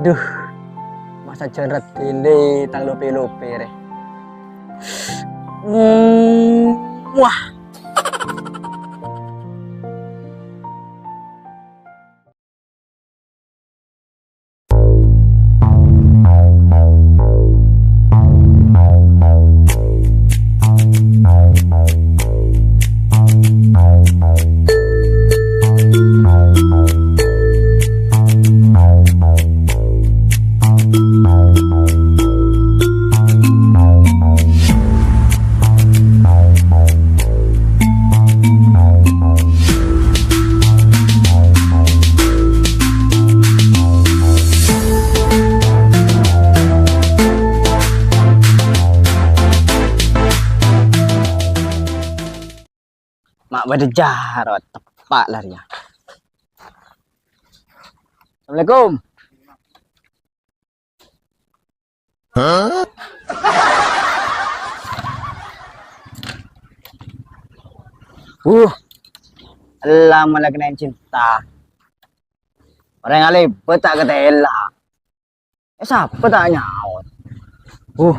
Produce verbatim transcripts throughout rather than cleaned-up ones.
Duh, masa jân raddhin dâ' tang lopè-lopè rè. Hmm, wah. Ma' bâdâ Jarot, teppa' la rèya. Assalamualaikum. Huh, ella mala kenning cinta. Orèng alèbât ta' katèla. Eh, sapa ta' nyaot? Uh.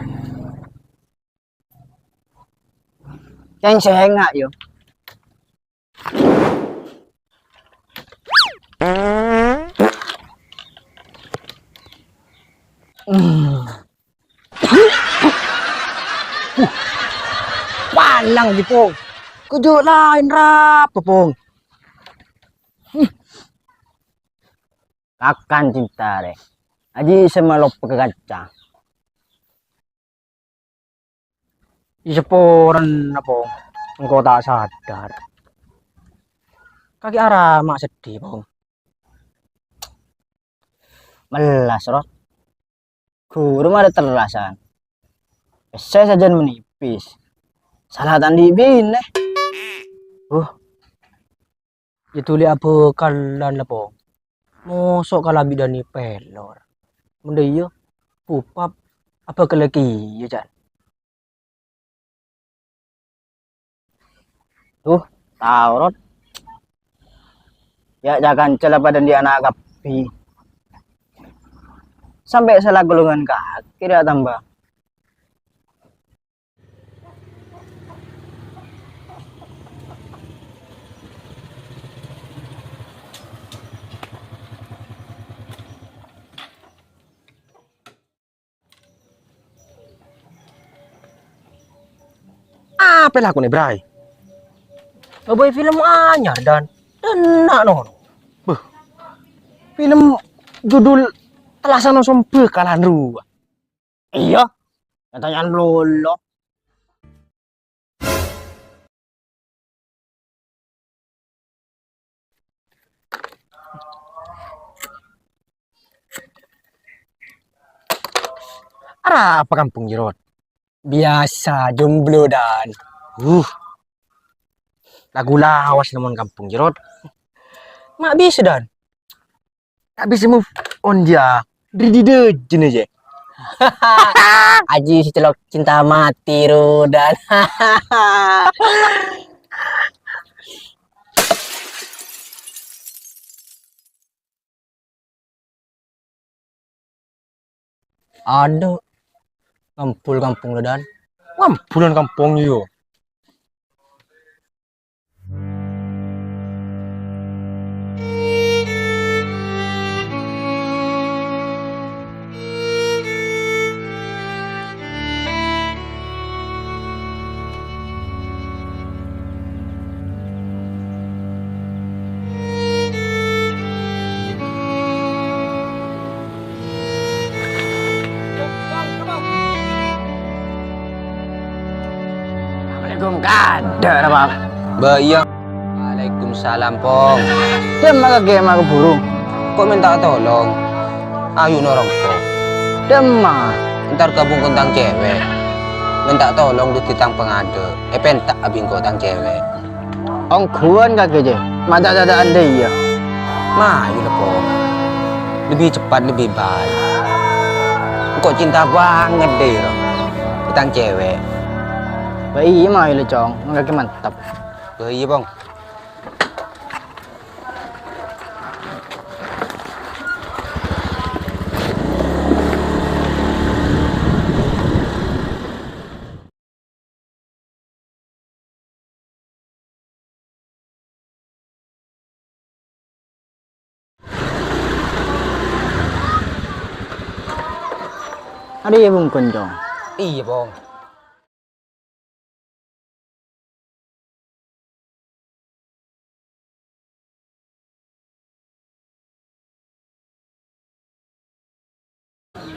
Cèng-cènga', yo. Hmm. Uh. Palang, Dipong. Kejut lain rapa, Pong? Hmm. Kakan cinta rè. Aji' sè maloppa ka kaca. Saporana, Pong. Engko' ta' sadar. Kakè ara ma' seddhi, Pong. Mellas, Rot. Ghuru marè terrasan. Pèssè sajân manipis. Sala ta' andi' binè. Huh. Yâ dhuli abhâkalan la, Pong. Moso' kalabi dhâni pèlor. Mon dâ' iyâ, pupap abhâkal kèya, Can. Duh, tao, Rot. Yâ, ca-kanca la padâ andi' ana' kabbhi. Sampè' sala golongan kakè rè atamba. Apa lakonè, Bray? Ngabâi film anyar, Dan. Dâna' nono. Beuh. Film judul Tellasan Osom Bhâkalan rowa. Iyâ, katanya'an lolo. Arapa kampong jârèya, Rot? Biyasa, jomblo, Dan. Uh. Lagu lawas nemon kampong jârèya, Rot. Ma' bisa, Dan. Ta' bisa move on, jâ. Dâri dâjâna, jâ. Aji sè celok cinta mati, rodan. Adhu, ngambul kampong la, Dan. Ngambulan kampong, iyâ. Assalamualaikum, kadhâ' ra, Bang. Bâ, iyâ. Waalaikumsalam, Pong. Dâmma kakè ma' kabhuru? Kok mènta tolong? Ayu norong, Pong. Dâmma? Entar gabung bân tang cèwèk. Mènta tolong dhâddhi tang pangadâ'. Èpènta abingko tang cèwèk. Ongghuwân kakè, jâ. Ma' ta'-tadâ'ân dâ' iyâ. Mayu la, Pong. Lebbi ceppat, lebbi baik. Engko' cinta bângèt dâ' iyâ, Rong. Bân tang cèwèk. Bâ iyâ, mayu la, Cong. Mon kakè mantep. Bâ iyâ, Pong. Arèya bungkona, Cong. Iyâ, Pong.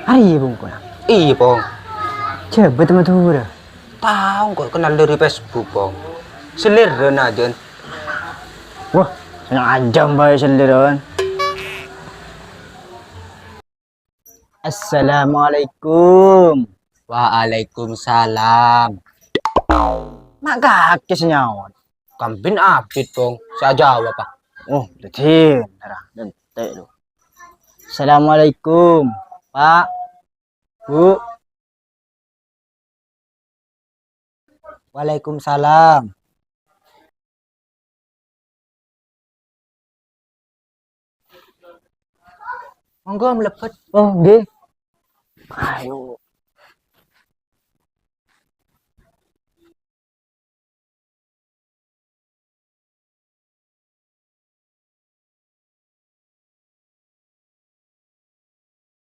Arèya bungkona. Iyâ, Pong. Jhâbât Madhurâ. Tao kok, kenal dari Facebook, Pong. Selèrana, Jon. Wah, sengaja bhâi selèrana. Assalamualaikum. Waalaikumsalam. Ma' kakè sè nyaot. Kambin abit, Pong. Sè ajâwâb, Pak. Oh, dhâddhi, ra, dântè' lu. Assalamualaikum, Pak. Bu. Waalaikumsalam. Monggo mlebet. Oh, nggih. Ayo.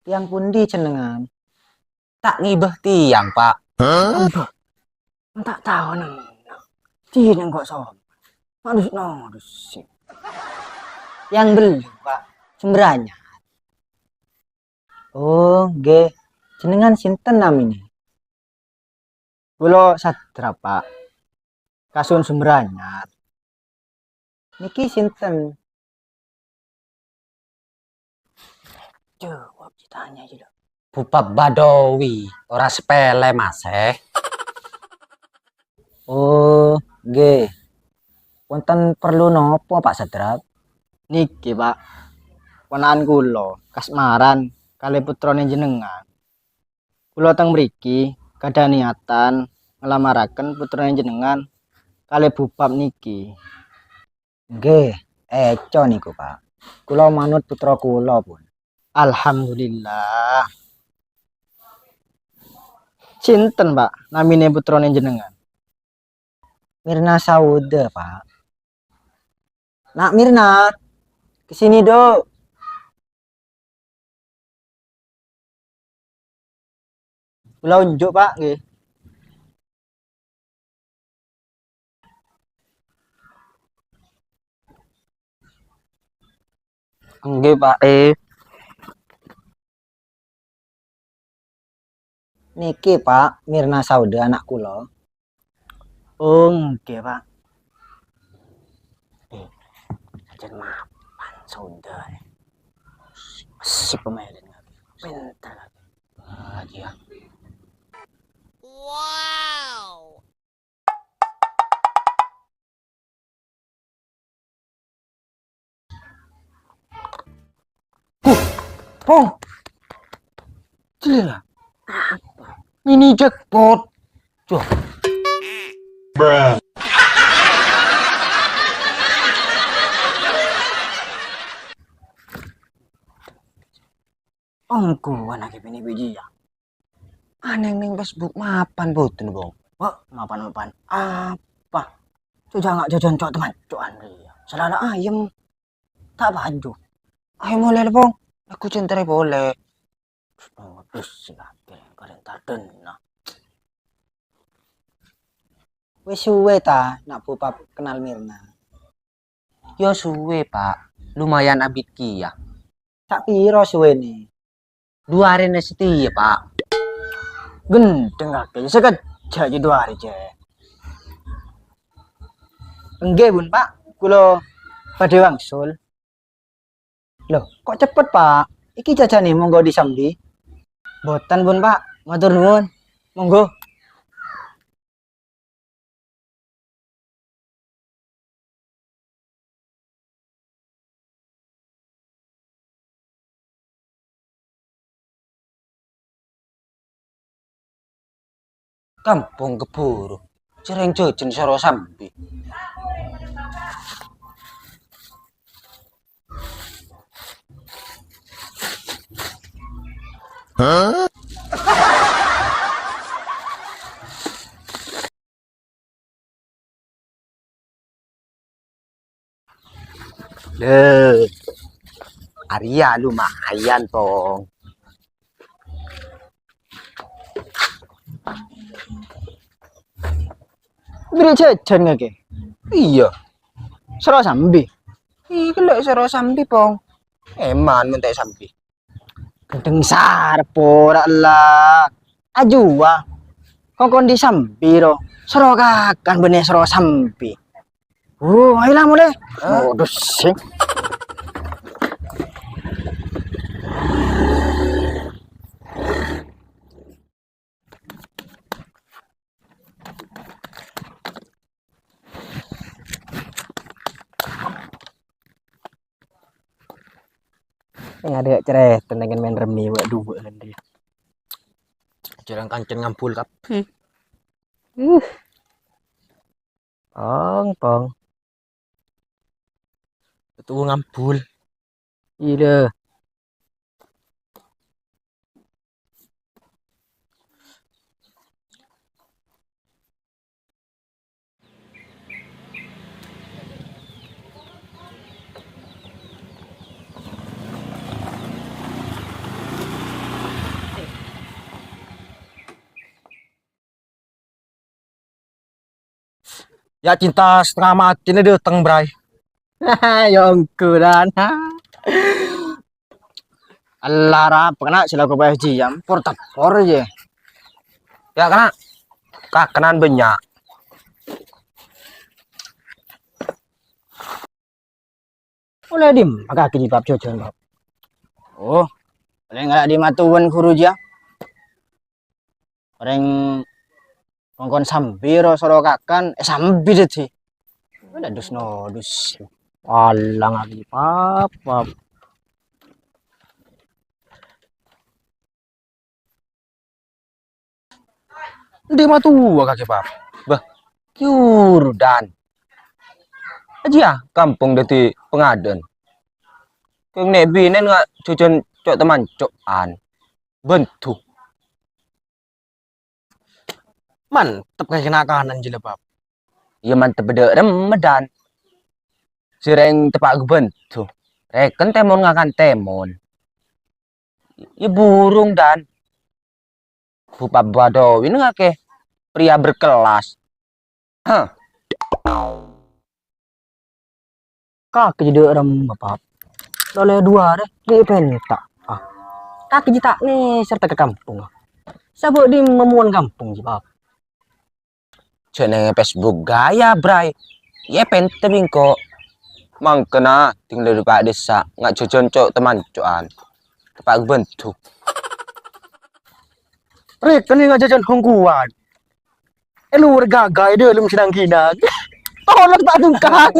Tèyang pundi jenengan? Ta' ngibâ tèyang, Pak. Embah, ta' tao nèng. Dinèng kok sombong. Modus-modus sih. Tèyang Bellu, Pak. Sumber Anyar. Oh, nggih. Jenengan sinten namina? Kula Sadra, Pak. Kasuwun Sumber Anyar. Niki sinten? Jawab ditanya aja, lho. Bupap Badawi, ora sepele, Mas, eh. Oh, nggih. Wonten perlu nopo, Pak Sadra? Niki, Pak. Pona'an kula, kasmaran kalè putrane jenengan. Kula teng mriki kadha niatan nglamaraken putrane jenengan kalè Bupap niki. Nggih, eco niku, Pak. Kula manut putra kula, pon. Alhamdulillah. Sinten, Pak, namine putrane jenengan? Mirna Sauda, Pak. Nak Mirna, ke sini, Dok. Kula unjuk, Pak, nggih. Nggih, Pak, eh. Niki, Pak, Mirna Sauda anak kula. Oh, nggih, Pak. Eh, ajâ mapan Sauda, eh. Mesti pemain lagi. Pinter lagi. Lagi ya. Wow. Huh, Pong. Celila. Mini jackpot. Cuh. Bruh. Ongghuwân akè binè biji, ya. Anèng neng Facebook mapan bhudhun, Bong. Wah, mapan-mapan apa? Jhâ' jhângan jhâ' jhângan cok teman, cokan rèya. Salala ayem. Ta' paju. Ayo molè, Bong. Aku centere polè. Modus sih, akhirnya kalian tadon, nah. Wis suwe ta, nak Bupap kenal Mirna? Yo suwe, Pak. Lumayan abit kèya. Ta' piro suwene? Du arèna satèya, Pak. Gendheng kakè, sakejjhâ' jâ du arè, jâ. Engghi, Bun, Pak. Kula badhe wangsul. Loh, kok cepet, Pak? Iki jajane monggo disambi. Mboten, Bun, Pak. Matur nuwun. Monggo. Kampong keburu, cereng jojeng soro sambi. Lè, arèya lumayan, Pong. Bâri' jhâjhân kakè? Iyâ. Soro sambi. Iyâ, ghellâ' soro sambi, Pong. Èman mon ta' sambi. Gendeng sar pora la. Ajuwa. Kongkon di sambi ro. Soro kakan bânnè soro sambi. Oh, ayo lah mulai. Hah? Modus sih. Sing ada cerita dengan main remi wa dua kan dia. Jarang kancen ngambul kap. Hmm. Uh. Pong, pong. Tuh ngambul. Iya. Ya, cinta setengah mati ini dateng, Bray. Ya, ongguran. Allah rap, kena selaku P F G ya. Por tepor aja. Ya, kena. Kakenan banyak. Oleh dim, maka kini bab jojon, Bab. Oh, oleh ngala di matuan guru ja. Oreng kongkon sambi ro soro kakan, eh, sambi dadi. Ada dus no dus. Alang lagi, Bab, Bab. Endi matuwa kakè, Pap? Bah, ki urudan. Ajiya kampong dadi pangadhâ'ân. Kèng nè' binèn nga' jhâjhân co'-tamanco'an. Bhânto. Mantep kakè na'-kana' jiyâ la, Pap. Iyâ mantep bâdâ remma, Dan. Sèrèng teppa' ghâbhânto. Rèken tèmon ngakan tèmon. Iyâ burung, Dan. Bu pabba dowina ngakè pria berkelas. Hah. Kakè jiyâ dâ' remma, Pap. Lolè duwâ arè, ghi' pènta. Ah. Kakè jiyâ ta' nèser ka kampongnga. Sabâ' dimma mon kampong jiyâ, Pap. Jhâ' neng Facebook ghâjâ, Bray. Iyâ pènta bengko. Mangkana, ding dâri pa' dissa, nga' jhâjhân co'-tamanco'an. Teppa' bhânto. Rèken nga' jhâjhân hongguwan. È lowar ghâghâ, è dâlem senang-ghinang. Tolong ta' tungkang.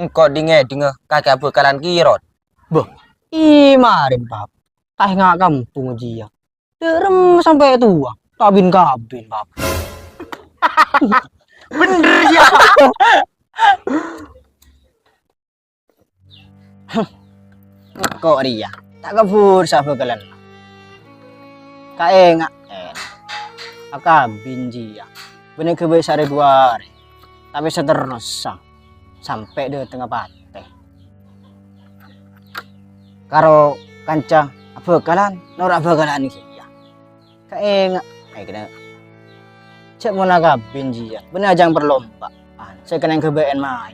Engko' ding-ngèdinga kakè abhâkalan kirot. Bâh, i marèn, Pap. Taènga' kampong jiyâ. Dâ' remma sampè' towa, ta' bin-kabin, Pap. Bhender, yâ. Engko' rèya, ta' kabhur sabhâkalan. Kaènga', eh, akabin jiyâ. Bânnè ghâbây saarè duwâ arè. Tapè saterrossa, sampè' dâtengnga patè. Karo kanca abhâkalan, noro' abhâkalan kèya. Kaènga', eh, kènè. Jhâ' mon akabin jiyâ, bânnè ajang parlombâ'ân, sè kennèng ghâbâyân maèn.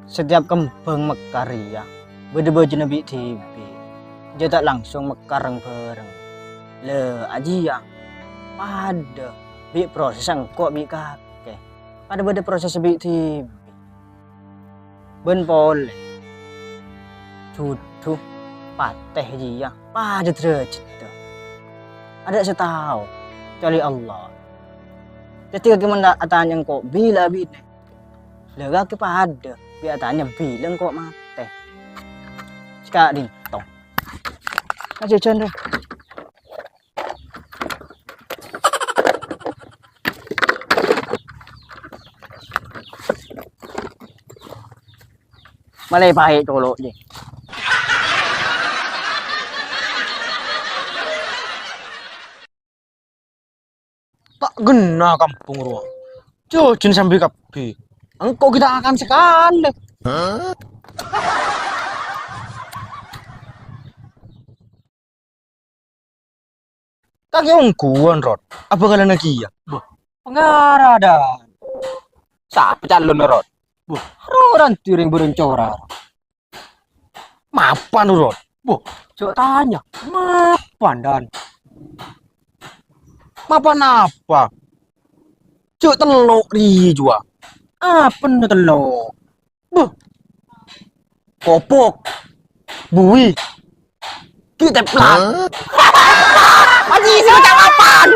Setiap kembhâng mekkar rèya bâdâ bâjuna bi'-dhibi', jhâ' ta' langsung mekkar reng-bhâreng. La, ajiyâ, padâ bi' proses engko' bi' kakè. Padâ bâdâ proses bi'-dhibi'. Bân polè, judhu, patè jiyâ, padâ dârâjhâddhâ. Adâ' sè tao, kecuali Allah. Dâddhi, kakè mon ta-, atanya engko' bilâ abinè, la kakè padâ bi' atanya bilâ engko' matè. Sè ka'dinto. Ajhâjhân, Bro. Malè paè' colo', jè. Ta' ghenna kampong rowa. Jhâjhân sambi kabbhi. Engko' ghi' ta' akan sakalè. Akè ongghuwân, Rot. Abhâkalan akèya. Bâh, pangara, Dan. Sapa calonna, Rot? Bâh, Rot, rèng bârâng cora. Mapan, Rot? Bâh, jhâ' tanya. Mapan, Dan? Mapan apa? Jhâ' tello' rèya jhuwâ. Apana tello'? Bâh. Kopok. Buwi. Ki teplak. Aji, sih, macam apaan?